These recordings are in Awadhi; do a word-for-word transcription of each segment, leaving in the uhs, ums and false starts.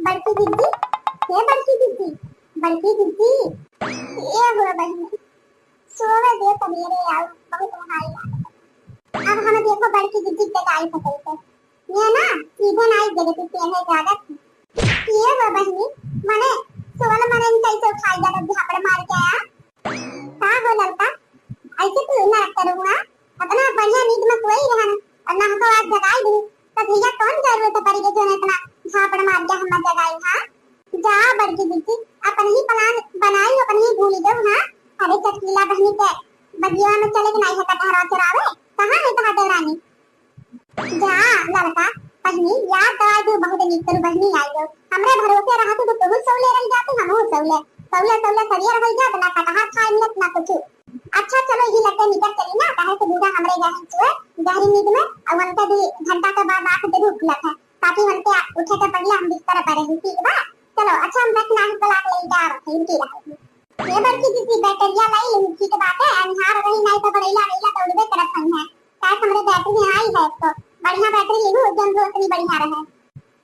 बड़की दीदी, हे बड़की दीदी, बड़की दीदी, ए हो बहिनी, सोवे दे सबेरे आउ, बहुत ओंघाई लागत। अब हम देखो बड़की दीदी के जगाई सकते। ये ना, सीधे ना आई जगह से है जागत। ए हो बहिनी, मने सोवल मने कैसे उठाई जागत झापड़ मार के आया? का हो ललका, ऐसे तू ना करूँगा, अपना बढ़िया नींद में सोई रहन, और ना हमको आज जगाई दी, तो भैया कौन जरूरत पड़ी गई जो इतना झापड़ मार के हम जगाई, हाँ? जा बड़की दीदी, अपन ही plan बनाई, अपन ही भूल गयो, हाँ? अरे चटकीला बहनी के बगिया में चले के नहीं है कटहरा चुरावे, कहाँ है तोहार देवरानी? जा ललका, बहिनी, याद तो आज बहुत नीक करू बहिनी आई गयो। हमरे भरोसे रहतू तो तू सौले रह जातू, हमहू सौले। सौले, सौले सरिया रह जात, ना कटहर खाए मिलत, ना कुछ। अच्छा चलो, ये लगे निकल चली ना, काहे से बूढ़ा हमरे गहरी चुए, गहरी नींद में, और उनके भी घंटा के बाद आँख जरूर खुलत है, ताकि उनके उठे के पहले हम बिस्तर पर रही, ठीक बा? चलो, अच्छा हम रख नाही बुला के ले जा रहे हैं, इनकी रहे। ये बड़की दीदी बैटरिया लाई, ठीक बात है, अन्हार रही नहीं तो बड़ैला रैला दौड़बे करत हन है। काहे हमरे बैटरी में आई है तो बढ़िया बैटरी लिहू, जौन रोशनी बढ़िया रहे।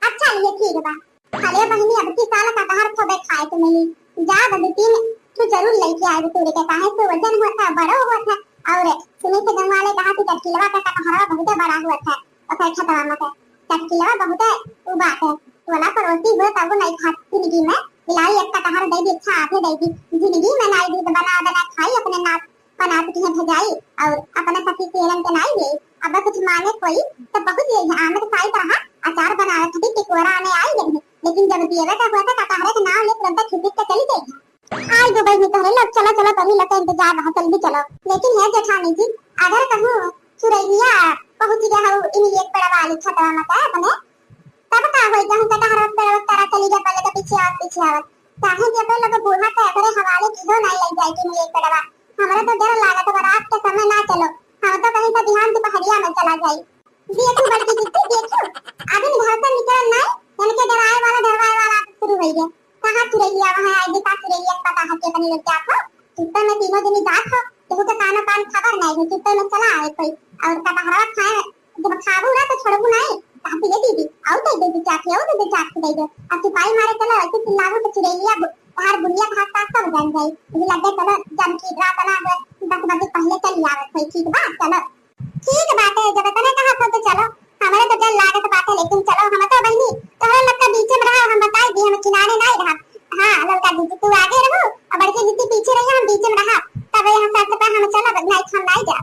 अच्छा लिए ठीक बा। अरे बहिनी, अब की साल कटहर खूबे खाए के मिली। जा दो तीन ठो जरूर लेके आए तोड़ के, काहे से वजन होत है, बड़ो होत है। और सुने से गाँव वाले कहा कि चटकिलवा का कटहरवा बहुत बड़ा होत है, ओकर खेतवा में से। चटकिलवा बहुत उ बात है, टोला पड़ोसी हो तब नहीं खात जिंदगी में। इलाई एक कटहर दे दी, अच्छा आधे दे दी, जिंदगी में नहीं दी तो बना बना खाई अपने नाक बनात की है भजाई और अपने सखी सेरन के नाई दे। अब कुछ मांगे कोई तो बहुत ये है, आम के साइत रहा, अचार बनावे खातिर टिकोरा आने आई गई है, लेकिन जब दिएवे का हुआ था कटहरे के नाम ले तुरंत खिसक के चली गई है। आई गो बहिनी तोहरे लोग, चलो चलो, तोहरे लोग के इंतजार रहा, जल्दी चलो। लेकिन है जेठानी जी, अगर कहूँ चुरैलिया पहुँच गया हो इन एक पेड़वा वाली छतवा में का अपने, तब का होई, जहन कटहर पेड़वा तारा चली गया, पहले तो पीछे आवत, पीछे आवत। चाहे जे पे लोग बूढ़ा के एकरे हवाले किहो नहीं ले जाए कि मिले पेड़वा। हमरा तो डर लागत बा, रात के समय ना चलो, हम तो कहीं से बिहान दुपहरिया में चला जाई। देखू बड़की दीदी, देखू, अभी घर से निकल नहीं, इनके डराए वाला, डरवाए वाला शुरू हो गया। कहाँ चुरैलिया, वहाँ आई, देखा चुरैलिया के पता है कि अपनी लोग क्या था, सुत्ते में तीनों दिन जात हो, केहू के कानो कान खबर नहीं हो, सुत्ते में चला आवे कोई, और कटहरवा खाए जब खाबू ना तो छोड़बू नहीं, कहती है दीदी, आओ दे दे दो चाट, आओ दे दो चाट दे दो। अब सिपाही मारे चलो, ऐसे चिल्लाबू तो चुरैलिया बु-, तोहार बुढ़िया घास पास सब जान जाई। यही लगे चलो, जम की रात ना हो, दस बजे पहले चली आवत है, ठीक बा, चलो। ठीक बात है, जब इतने कहा तो, तो चलो, हमारे तो डर लागत बात है, लेकिन चलो, हम तो बहनी, तोहरे लोग के बीच में रहा, हम बताई दी, हम किनारे नहीं रहा। हाँ, ललका दीदी तू आगे रहो, और बड़की दीदी पीछे रहिए, हम बीच में रहा, तब यहाँ सच पे हम चलब, नहीं हम नहीं जा।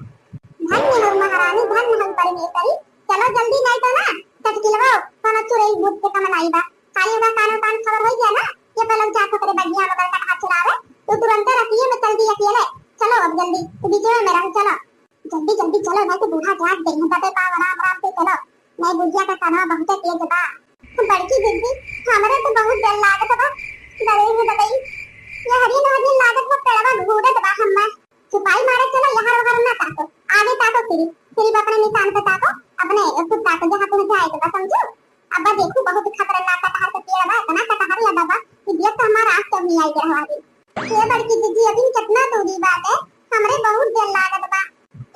धन्य हो महारानी, धन्य हो परमेश्वरी। चलो जल्दी, नहीं तो ना चटकिलवा कोनो चुरैल भूत के कमनाई बा। खाली ओकरा कानो कान खबर होई गया ना, ये पलक जात ओकरे बगिया में ओकर कटहर चुरावे, तू तुरंते रसिए में चल दी अकेले। चलो अब जल्दी, तू बीचे में रहो, चलो। जल्दी जल्दी चलो, नहीं तो बूढ़ा जाग गई है, दबे पाँव आराम आराम से चलो, नहीं बुढ़िया का कानवा बहुत तेज बा। बड़की दीदी, हमरे तो बहुत डर लागत बा, डरे में दबई, ये हरी नहरी लागत बा, पेड़वा घूरत बा हम्मा। सिपाही मारे चलो, यहाँ वहाँ ना ताको, आगे ताको सिर्फ, सिर्फ अपने निशान पे ताको, अपने खुद ताको, जहाँ तुम्हें जाए के बा, समझो? अब्बा देखू, बहुत खतरनाक कटहर के पेड़ बा, इतना कटहर लगा बा कि देख तो हमारा आँख चौनी आई गया आगे। ये बड़की दीदी, अभी कितना दूरी बात है, हमरे बहुत देर लागत बा,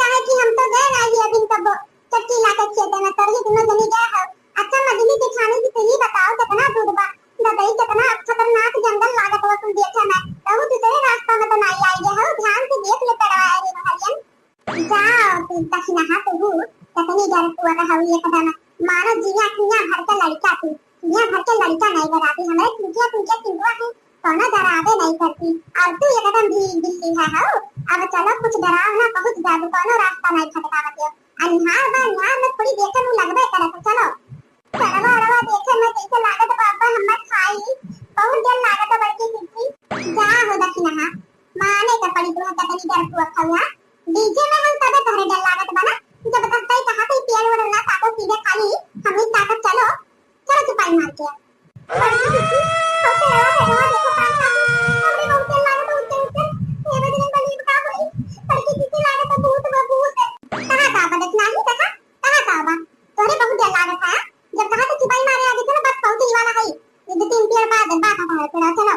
काहे कि हम तो गए ना ही अभी कब चटकीला के खेते में, तोरी दोनों जनी गए हो, अच्छा, मजली जेठानी जी, तू ही बताओ, कितना दूर बा? ददई, कितना खतरनाक जंगल लागत बा, कुल देखे में। कहूँ दूसरे रास्ता में तो नहीं आई गए हो, ध्यान से देख ले, पेड़वा है रे महरियन। जाओ, तू दखिनहा, तू हूँ, कितनी डरपुआ रहू एकदम। मानो जिया, जिया भर के लड़का तू, जिया भर के लड़का नहीं डराती। हमारे टूटिया, टूटिया चिंटुआ है, कोनो डरावे नहीं करती। और तू एकदम भी बिल्ली है, हो? अब चलो, कुछ डराओ ना, पहुँच जाबू, कोनो रास्ता नहीं भटकावत हो। अन्हार बा, अन्हार में थोड़ी देखे मुँह लगबे करत, चलो। चढ़वा उड़वा देखे में जैसे लागत बा, अब्बा हम्मा खाई, बहुत देर लागत बा बड़की दीदी। जा हो दखिनहा, माने के पड़ी तुम्हें कतनी डरपुआ खौआ। बीचे में हम तबे तोहरे डर लागत बा ना, जब तक कहीं कहा कोई पेड़ ओड़ ना ताको सीधे खाली, हम ही ताकत चलो, चलो चुपाई मार के। बड़की दीदी, हो पेड़वा, पेड़वा देखो, कान कान, हमरे बहुत डर लागत बा, उठते, उठते, ये बजरंग बली का होई, बड़की दीदी लागत बा, भूत बा, भूत। कहाँ का बा, देखना ही कहाँ? कहाँ का बा? तोहरे बहुत डर लागत है, हाँ? जब कहा तो चुपाई मारे आगे चलो, बस पहुँचे ही वाला है। ये दो तीन पेड़ बाद, बाद आता है, पेड़, चलो।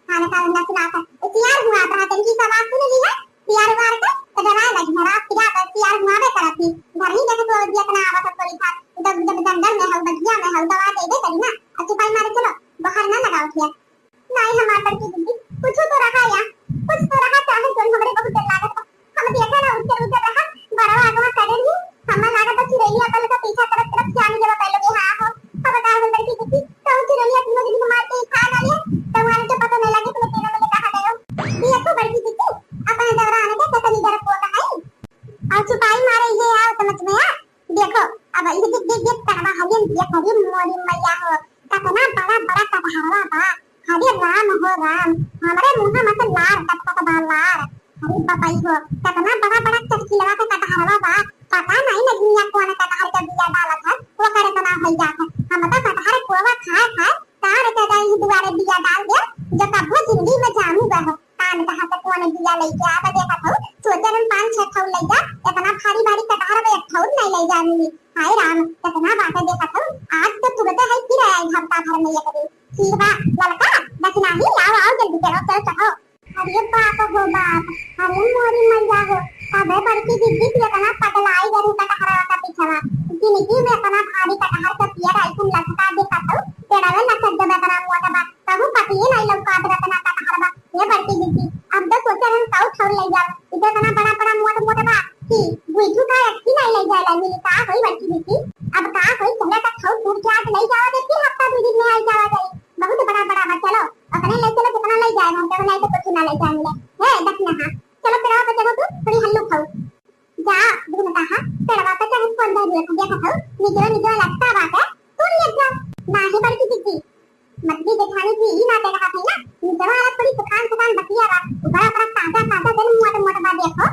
खाना का धंधा सुना था। तो तैयार हुआ था, तनकी सब आवाज सुन ली है, तैयार हुआ के, तो डराए लगी है, रात की रात तैयार हुआ बे करत थी। घर नहीं देखे तो दिया इतना आवाज थोड़ी था, जब, जब जंगल में हो, बगिया में हो, तो आवाज दे दे करी ना, और चुपाई मारे चलो। नहीं, हमार बड़की दीदी, कुछ तो रहा या, कुछ तो रहा, चाहे जोन, हमरे बहुत डर लागत बा। हम देखा ना, उज्जर उज्जर रहा, बड़वा अगवा करे रही, हमें लागत बा चिरैया अपन का पीछा करत करत जानी जब पहले भी हाँ हो। अब बता हम बड़की दीदी, कहूँ चिरैया तीनों दिन मार के खा ना ले, तो हमारे तो पता नहीं लगे तुम्हें तीनों में कहाँ गए हो। देखो बड़की दीदी, अपने देवरान के कितनी डर को है। और छुपाई मारे ये आओ समझ में आ। देखो, अब ये देख, देख, देख, कटवा हरियन, ये हरियन मोरी मैया हो, कतना बड़ा बड़ा कटहरवा बा। हरे राम हो राम, हमरे मुँह में से लार टपकत बा, लार। अरे बपई हो, कतना बड़ा बड़ा चटकिलवा के कटहरवा बा। पता नहीं नगिनिया कौन कटहर के बिया डालत है, वो करे तना भई जात है। हम तो कटहर कोवा खाए खाए तार के जाई दुआरे बिया डाल दे, जो कबो जिंदगी में जानू गए हो। कान कहाँ से कौन बिया लेके आ, तो देखत हो, सोचे हम पाँच छह ठौर ले जा, इतना भारी भारी कटहर में एक ठौर नहीं ले जानी। हाय राम, कितना बाटे देखत हो, आज तो तुरते है फिर आया हफ्ता भर में एक दिन। ठीक बा, ललका, दक्षिणाही, लाओ, आओ, जल्दी चलो, चलो, चलो। अरे बाप हो बाप, अरे मोरी मैया हो, अबे बड़की दीदी, तू इतना पगलाई गई कटहरवा का पीछवा। जिंदगी में इतना भारी कटहर के पियर आइटम लटका देखत हो, पेड़वे लटक जब इतना मोटा बा, कहूँ पतिये नहीं लौकात रतना कटहरवा। ये बड़की दीदी, अब तो सोचे हम काऊ ठौर ले जाओ, इधर इतना बड़ा बड़ा मोट मोट बा कि बुझू का अक्की नहीं ले जाए मिली। का होई बड़की दीदी, अब का होई, पहले तक ठौर टूट के आज ले जावा दे, फिर हफ्ता दो दिन में आई जावा जाई। बहुत बड़ा बड़ा बा, चलो अपने ले चलो, कितना ले जाए हम, तो नहीं तो कुछ ना ले जाए मिले। हे दक्षिणा, हाँ, चलो पेड़वा पे चढ़ो तू, थोड़ी हल्लू खाओ। जा, धुन कहा, पेड़वा पे चढ़ कौन दे दिया, देखा खाओ, निजवा निजवा लगता बात है, तू ले जा। नाही बड़की दीदी, मतली जेठानी जी, ई ना कहा है ना, निजवा वाला थोड़ी सुखान सुखान बतिया बा, बड़ा बड़ा ताजा ताजा दिन मोट मोट बा, देखो,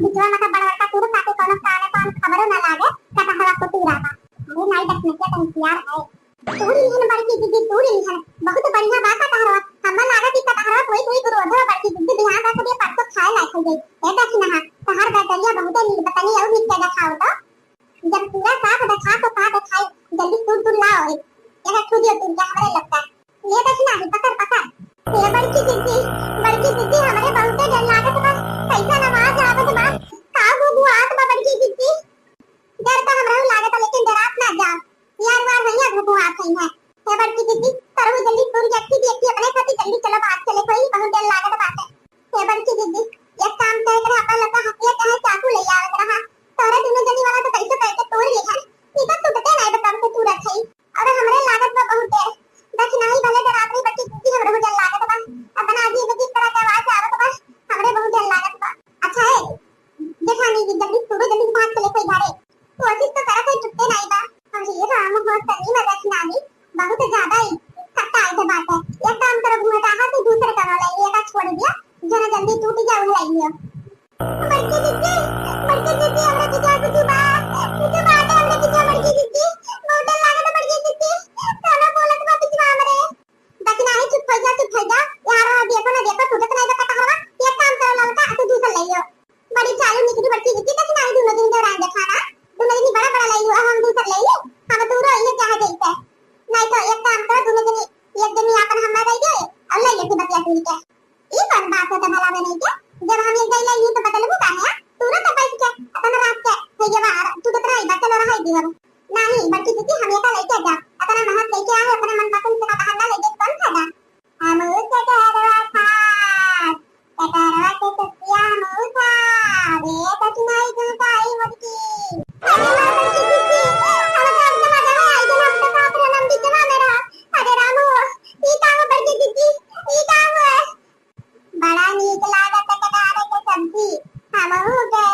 बिचवा में तो बड़ा बड़ा टूर काटे, कोनो काने कान खबरो ना लागे, कटहरवा को टूरा बा। अरे नाई, दक्षिणा के तो होशियार है। तूर लिहन बड़की दीदी, तूर लिहन, बहुत बढ़िया बा कटहरवा। हमें लागत ई कटहरवा कोई कोई को रोधो बड़की दीदी, बिहान रख दे, परसों खाए लायक हो जाई। ए दक्षिणा, तहार बैटरिया बहुते नीक बतनी, और नीक के देखाओ तो। जब पूरा साफ देखा तो का देखाई, जल्दी तूर तूर लाओ रे। यह छू दियो तूर के हमरे लगता। ले दक्षिणा ही पकड़ पकड़। हे बड़की दीदी, बड़की दीदी, हमरे बहुते डर लागत बा। कैसा आवाज आवत बा? का गुगुआत बा बड़की दीदी? डर तो हमरो लागत, लेकिन डरात ना जा। यार वार भैया गुगुआत है। हे बड़की दीदी, तरहु जल्दी तूर के अक्की दी, अक्की अपने खातिर जल्दी चलो, बात चले, कोई बहुत डर लागत बाटे। हे बड़की दीदी, एक काम करे, करे अपन लोग का हथिया चाहे चाकू ले आवत रहा। तोहरे दोनों जनी वाला तो कैसे करके तोड़ लिहन। ई तो टूटते नहीं बा, कब से तूरत है। अरे हमरे लागत बा बहुत डर। दक्षिणाही भले डरात रही, बड़की दीदी हमरे बहुत डर लागत बा। अपना अजीब अजीब तरह के आवाज आवत बा, हमरे बहुत डर लागत बा। अच्छा है, जेठानी जी जल्दी तूरो, जल्दी भाग चले कोई घरे। कोशिश तो करत है, टूटते नहीं बा। अरे राम हो, सही में दक्षिणाही बहुत ज्यादा ही खट्टा आइल बाटे। एक काम करो, घूंघटाहा से दूसरे कनो ले लिया, छोड़ दिया, जना जल्दी टूट जाओ, ले लियो। बड़की दीदी, बड़की दीदी, हमरा के जाए कुछ बा, कुछ बात है हमरा के जाए, बड़की दीदी, बहुत डर लागत बड़की दीदी, कौनो बोलत बा कुछ बा हमरे। दक्षिणाही चुप हो जा, चुप हो जा, यार वहाँ देखो ना, देखो टूटत नहीं बा कटहरवा, एक काम करो ललका, तू दूसर ले लियो। बड़ी चालू निकली बड़की दीदी, दक्षिणाही दोनों दिन दौरान देखा ना, दोनों दिन बड़ा बड़ा ले लियो, हम दूसर ले लियो, हम दूरो ये चाहे जैसे, नहीं तो एक काम करो दोनों दिन, एक दिन अपन हमरा दे दे, और ले लियो बतिया सुन के। ई कौन बात होता भला बने के? जब हम एक गइला यूं तो बतलबू काहे? तू ना तो बैठ के अपन रात के भैया, तू तो रही बा, चलो रहाई दी हम। नहीं, बड़की दीदी हम एका लेके जा। अपना महक लेके आए, अपने मनपसंद से कटहर ना लेके कौन फायदा? हम उसके कटहरवा खाब, कटहरवा के सब्जिया हम खाब। ए दक्षिणाई तू काई मुर्गी। अरे माँ बड़की दीदी, हम तो एकदम मजा में आई गए, हम तो बाप रे, हम बिचवा में रहा। अरे राम हो, ई का हो बड़की दीदी, ई का हो? बड़ा नीक लागत कटहर के सब्जी, हमहू के।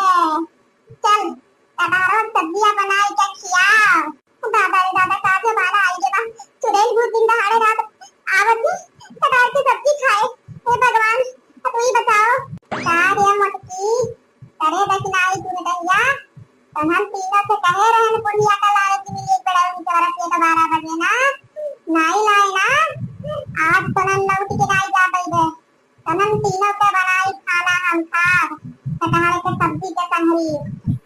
चल, कटहरो के सब्जिया बनाई के खियाओ। दादा रे दादा, का जमाना आई गया बा। चुड़ैल भूत दिन दहाड़े रात आवत ही कटहर के सब्जी खाए। हे भगवान, अब तू ही बचाओ। का रे मोटकी, करे दक्षिणाई तू ने दहिया, तन्हन तीनों से कहे रहन बुढ़िया का लावे की मिली एक बेड़ा उनके वरस के तो बारह बजे ना, नाई लाए ना, आज तन्हन लौट के नाई जा पैबे। तन्हन तीनों के बनाई खाना हम खाब, कटहर के सब्जी के संगरी।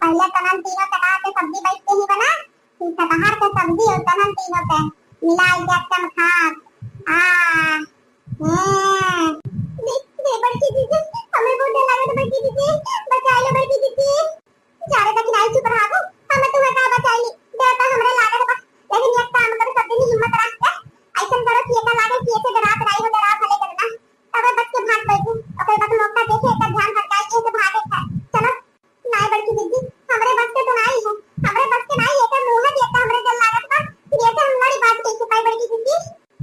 पहले तन्हन तीनों कटहर के सब्जी बैठ के ही बना, फिर कटहर के सब्जी और तन्हन तीनों के मिलाई के एकदम खाब। आ, हम्म। दे, दे बड़की दीदी, हमें बहुत डर लागत बड़की दीदी, बचा लो बड़की दीदी। जा रे दक्षिणाई चुप रहा, हम तुम्हें का बचाई, डर तो हमरे लागत बा, लेकिन एक काम करो, सब दिन हिम्मत रख के ऐसन करो, ये का लागल कि ऐसे डरात रही हो, डरात हले करना। तबे बच के भाग बैठू। ओकरे बाद मौका देखे, एकर ध्यान भटकाए के से भागे था। चलो। नाई बड़की दीदी, हमरे बस के तो नाई है, हमरे बस के नाई, एकर मुंह देख के हमरे डर लागत बा। फिर ऐसे हम लड़ी बात कैसे पाई बड़की दीदी?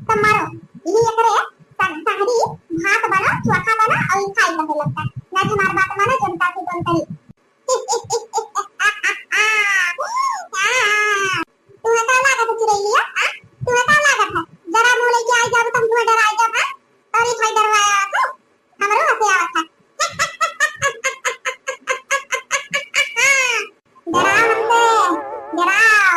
तब मारो, यही एकरे सं-, संगरी भात बना, चोखा बना और खाई लगे लगता। ना हमार बात मानो, जनता की कौन करी। तुम्हें का लागत है चिरैलिया? आ? तुम्हें का लागत है? जरा मुंह लेके आई जाब तो हम तुम्हें डराई जाब, हाँ? और ये भाई डरवाया था, हमरो हंसे आवत है। डराओ हमसे, डराओ।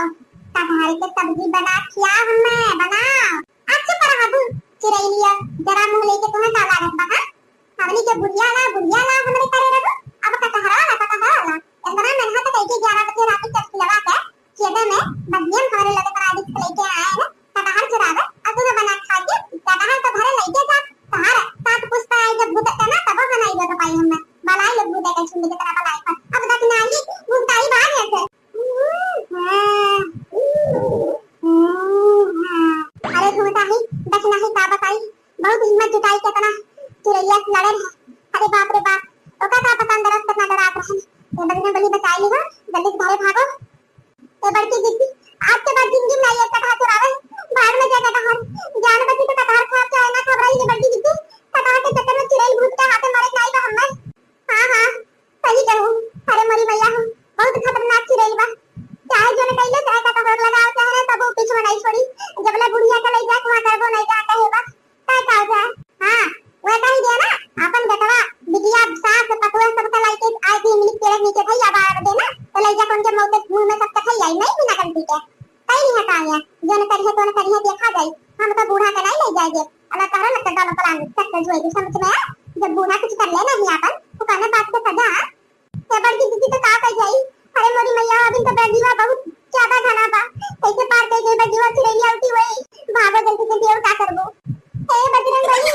कटहल के सब्जी बना खिया हमें, बनाओ। अच्छा पर हाबू चिरैलिया, जरा मुंह लेके तुम्हें का लागत बा, हाँ? हमनी के बुढ़िया ला, बुढ़िया ला हमरे करे रहू, अब कटहरा ला, कटहरा ला। इतना मेहनत करके ग्यारह बजे रात के चटकिलवा के खेते में बगियन हमरे लगे प्राइवेट से लेके आए हैं, कटहर चुरावे, और तुम्हें बना खा के, कटहर तो भरे लेके जा, तहार सात पुश्ता आई जब भूत के ना, तब बनाई वो तो पाई हमने, बलाई लोग भूत के छुंड के तरह बलाई पर। अब दक्षिणाई भूताई भाग ऐसे। अरे भूताई, दक्षिणाई का बताई, बहुत हिम्मत जुटाई, कितना चिरैया से लड़े रहे। अरे बाप रे बाप, ओका का पता अंदर से कितना डरात रहे। ये बजरंग बली बचाई ली हो, जल्दी से घरे भागो। ए बड़की दीदी, आज के बाद जिंदगी में ना ये कटहर चुरावे, भाड़ में जा कटहर, जान बची तो कटहर खाब चाहे ना खाब रही। ये बड़की दीदी, कटहर के चक्कर में चिरैल भूत के हाथे मरे के नाई बा हमें। हाँ, हाँ, सही कहू। अरे मोरी मैया हो, बहुत खतरनाक चिरई बा। चाहे जोन कइले, चाहे कटहर लगाओ, चाहे ना, तब वो पीछे नहीं छोड़ी। जब ले बुढ़िया के ले जा, वहाँ करबो नहीं जा, कहे बा। का, का हो जाए? हाँ, वो कही दिया ना, अपन बेटवा बिटिया सास पतुआ सबका लाई के आए थी, मिली पेड़ नीचे थई, अब आवे दे ना, तो ले जा कौन के मौत मुंह में सबका थई आई, नहीं बिना गलती के। कई नहीं हटा गया, जोन करिए, तोन करिए, देखा जाई। हम तो बूढ़ा के नहीं ले जाएंगे। अब तोहरा लगता दोनों plan success हुए, समझ में आ? जब बूढ़ा कुछ कर ले नहीं आपन, तो कहने बात के सजा, हाँ? ए बड़की दीदी तो का कह जाई? अरे मोरी मैया, अभी तो बगीवा बहुत ज्यादा घना बा, कैसे पार कर गई बगीवा? चिरैया उठी हुई, भागो जल्दी जल्दी, और का करबो? ए बजरंग बली,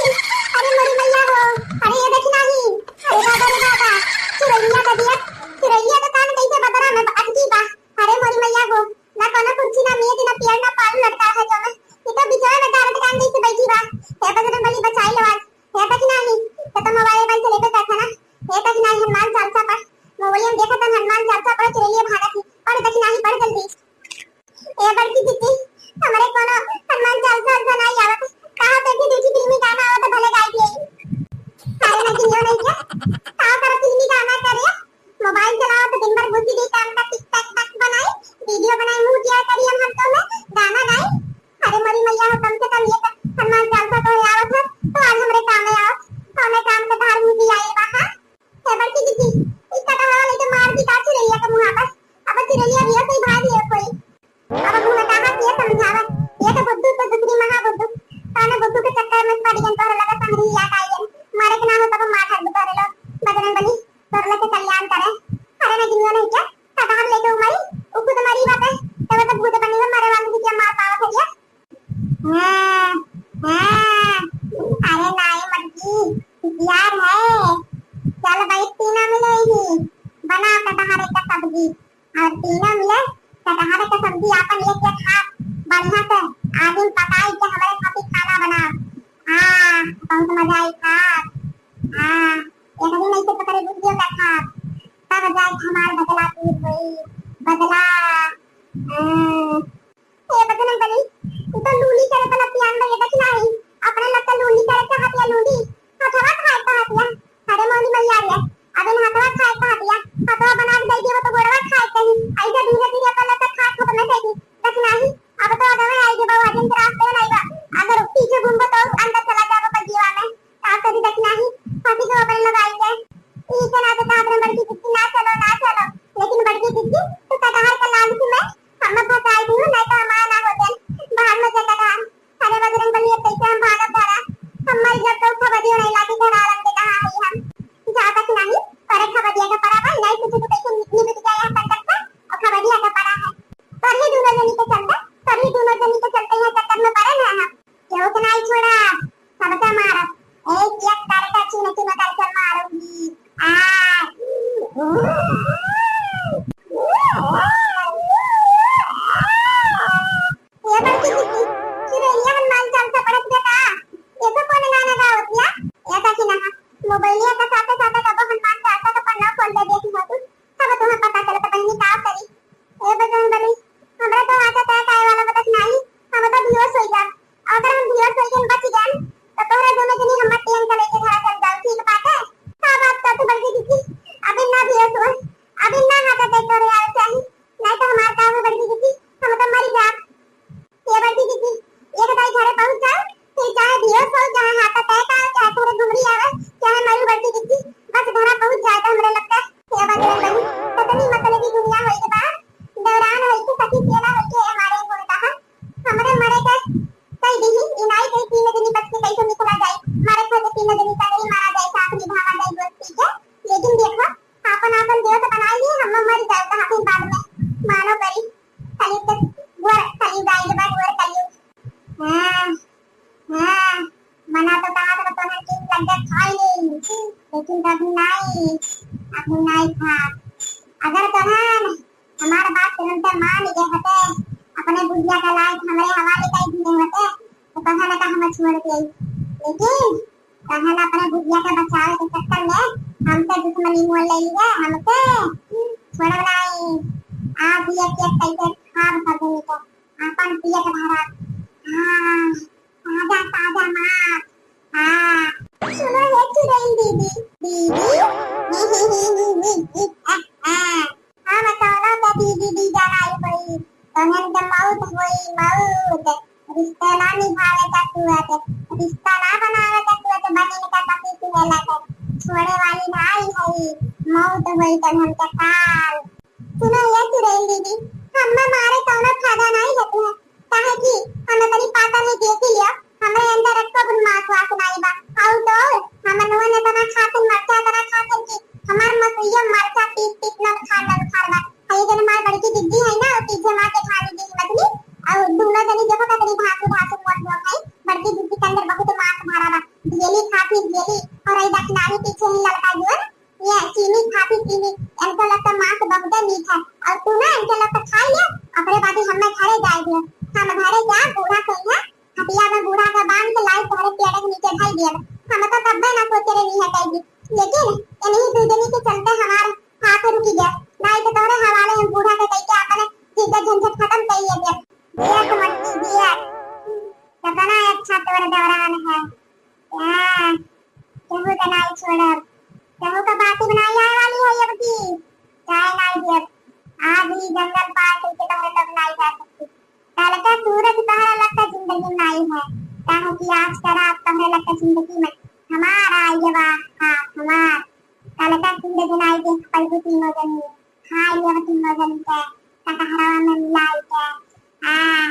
अरे मोरी मैया हो, अरे ये देखी नहीं, अरे बाबा रे बाबा, चिरैया बगिया, चिरैया तो कान कैसे बदरा में अटकी बा। अरे मोरी मैया हो, ना कोनो कुर्सी, ना मेज, ना पेड़, ना पाल लटका है जो में। ये तो बिचवा में डालत कान जैसे बैठी बा। हे बजरंग बली, बचाई लो आज। हे दक्षिणाही, तो, तो मोबाइल, मोबाइल चलेबे करत है ना। हे दक्षिणाही, हनुमान चालीसा पढ़। मोबाइल में देखत हन हनुमान चालीसा पढ़, चिरैलिया भागत ही। पढ़ दक्षिणाही, पढ़ जल्दी। ए बड़की दीदी, हमरे कोनो हनुमान चालीसा वालीसा नहीं आवत। कहाँ पे भी दूसरी फिल्मी गाना आवत, भले गाई दिए। अरे ना, जियो नहीं क्या? का कर फिल्मी गाना करे? मोबाइल चलाओ तो दिन भर घुसी गई काम का, टिक टक टक बनाई, वीडियो बनाई, मुंह किया करी हम, हम तो में गाना गाई। अरे मोरी मैया हो, कम से कम ये तो हनुमान चालीसा तो आवत है, तो आज हमरे काम में आओ, कौने काम के धार मुंह आई बा, हाँ? हे बड़की दीदी, इसका तो हवा लेके मार दी का चिरैया के मुंह पर, अब चिरैया भी ऐसे ही भाग लियो कोई। अब हम कहाँ के समझावत, ये तो बुद्धू तो दूसरी महा बुद्धू, ताने बुद्धू के चक्कर में पड़ गन, तोहरे लगे संगरी याद आई गन, मारे के ना हो तब मार हर तोहरे लो, बजरंग बली, तोहरे लगे कल्याण करे। अरे ना जिनिया नहीं क्या, कटहर लेके उमरी, उ खुद मरी बाटे, तब तो भूत बनी हो, मरे वाली की क्या मार पावत है क्या? हाँ, हाँ, अरे नाई मटकी, यार है, चल भाई, तीनों मिले ही, बना कटहरे का सब्जी, और तीनों मिले कटहरे का सब्जी आपन एक एक हाथ बढ़िया से आदमी पकाई के हमारे खातिर खाना बना। हाँ, बहुत मजा आई खा। हाँ, एक दिन ऐसे पकड़े वीडियो का खा, तब जाए हमार बदला पूर होई, बदला। हाँ। ए बजरंग बली, तू तो लूली करे वाला पियान बा, ये दक्षिणाही। अपने लग के लूली करे चाहत या लूली, हथवा खाए चाहत या। अरे मोरी मैया रे, अब इन हथवा खाए चाहत या, हथवा बना के दे दियो तो गोड़वा खाए कहीं। ऐसे धीरे धीरे अपन लग के खाए खत्म कर दी। दक्षिणाही, अब तो अगवे आई के बाबू, आज इनके रास्ते में नहीं बा। अगर पीछे घूमबो तो अंदर चला जाबो बगिया में। का करी दक्षिणाही, फंसी तो अपने लग आई के। ई के नाते कहा अपने बड़की दीदी ना चलो, ना चलो। लेकिन बड़की दीदी, तू कटहर के लालच में हमें फंसाई दी, नहीं तो हमारा ना होते। बाहर में से कटहर। अरे बजरंग बली, अब कैसे हम भागब धरा? हम मर जब तो खबरियो नहीं लागी धरा रंग के कहाँ है हम? जा दक्षिणाही, पर खबरिया का पड़ा भाई, नहीं तुझे तो कैसे निकली बिक जाए हम तक से, और खबरिया का पड़ा है। पर ही दोनों जनी के चलते, पर ही दोनों जनी के चलते यहाँ चक्कर में पड़े ना हम। केहू के नाई छोड़ा, सबके मारब। एक एक करके चुन चुन करके मारूंगी। आ। ये बड़की दीदी, चिरैया हनुमान चालीसा पढ़त कई तीन जनी बच के कैसे निकला जाए, मारे खाते तीन जनी का नहीं मारा जाए, साथ निभावा जाए दोस्ती के। लेकिन देखो, आपन आपन देव तो बनाई लिए, हम मर जाए कहाँ फिर बाद में। मानो करी, कलयुग के वर, कलयुग आइल बा, वर कलयुग। हाँ, हाँ, मना तो कहा था, तो हम किस लग गए, खाई नहीं, लेकिन तो अभी नहीं, अभी नहीं खा। अगर तो हम हमार बात तुरंते मान गए होते, अपने बुढ़िया का लाइफ हमरे हवाले कर दिए होते, तो कहा ना का हम छोड़ दे। लेकिन कहा ना अपने बुढ़िया के बचावे के चक्कर में हमसे दुश्मनी मोल ले लिया, हमसे छोड़ब नहीं। आज ये केक कैसे खाब कर देंगे तो अपन पिए के भरा। हाँ, ताजा ताजा मांस। हाँ, सुनो ये चुड़ैल दीदी, दीदी। हाँ, हाँ। हम कौनो के दीदी दीजा नाई होई, तोहन के मौत होई, मौत। रिश्ता ना निभावे का तुअत, रिश्ता ना बनावे का तुअत, बनिन का पति तुहे लगत। छोड़े वाली नाई हई, मौत होई तोहन के काल। सुनो ये चुड़ैल दीदी, हम्मा मारे कौनो फायदा नाई होत है, काहे कि हम तनी पाता ले देखी लिया, हमरे अंदर एको बुन मास वास नाई बा। आउ तो हम नोन इतना खातिन, मरचा इतना खातिन कि हमार मसुइया मरचा पीस पीस न खार न खार बा। हई जन मार बड़की दीदी है ना, वो पीछे मार के खा ली दी मछली, और दोनों जनी देखो कतनी धासु धासु मोट मोट है। बड़की दीदी के अंदर बहुत मास भरा बा, गेली खाती गेली, और आई दक्षिणाही पीछे ही लड़का जोन ये चीनी खाती चीनी, इनके लगता मांस बहुते मीठ है, और तू ना इनके लगता खाई ले, ओकरे बाद ही हमें घरे जाए दियो। हम घरे जा, बूढ़ा कहीं है, खटिया में बूढ़ा का बांध के लाई तोहरे पेड़ के नीचे ढाई दिया। हम तो तब्बे ना सोचे रहे नहीं हटाई दी, लेकिन इन्हीं दो जनी के चलते हमार हाथ रुकी गया, नहीं तो तोहरे हवाले हम बूढ़ा के कह के अपने चीज झंझट खत्म कर लिया गया। दिया तो मत कीजिए, कितना अच्छा तोर दौरान है। हाँ, केहू के नाई छोड़ब, केहू के बाकी बनाई आए वाली है अब की, चाहे नाई देब। आज ही जंगल पार करके तोहरे लोग नाई जा सकती। कल का सूरज तोहरे लगता जिंदगी में नाई है, काहे कि आज का रात तोहरे लगता जिंदगी में हमारा आई बा, हाँ, हमार। कल का सूरज नाई देख पाई तीनों जनी, खाई लेब तीनों जनी के, कटहरवा में मिलाई के। हाँ,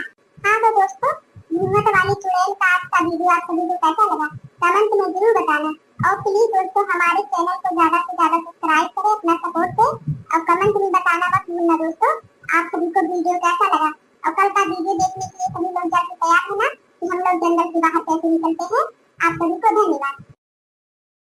हाँ तो दोस्तों, घूंघट वाली चुड़ैल का आज का वीडियो आप सभी को कैसा लगा, कमेंट में जरूर बताना। और प्लीज दोस्तों, हमारे चैनल को ज्यादा से ज्यादा सब्सक्राइब करें अपना सपोर्ट से, और कमेंट में बताना मत भूलना दोस्तों। आप सभी को वीडियो कैसा लगा, और कल का वीडियो देखने के लिए सभी लोग जल्द से तैयार होना कि हम लोग जंगल से बाहर कैसे निकलते हैं। आप सभी को धन्यवाद।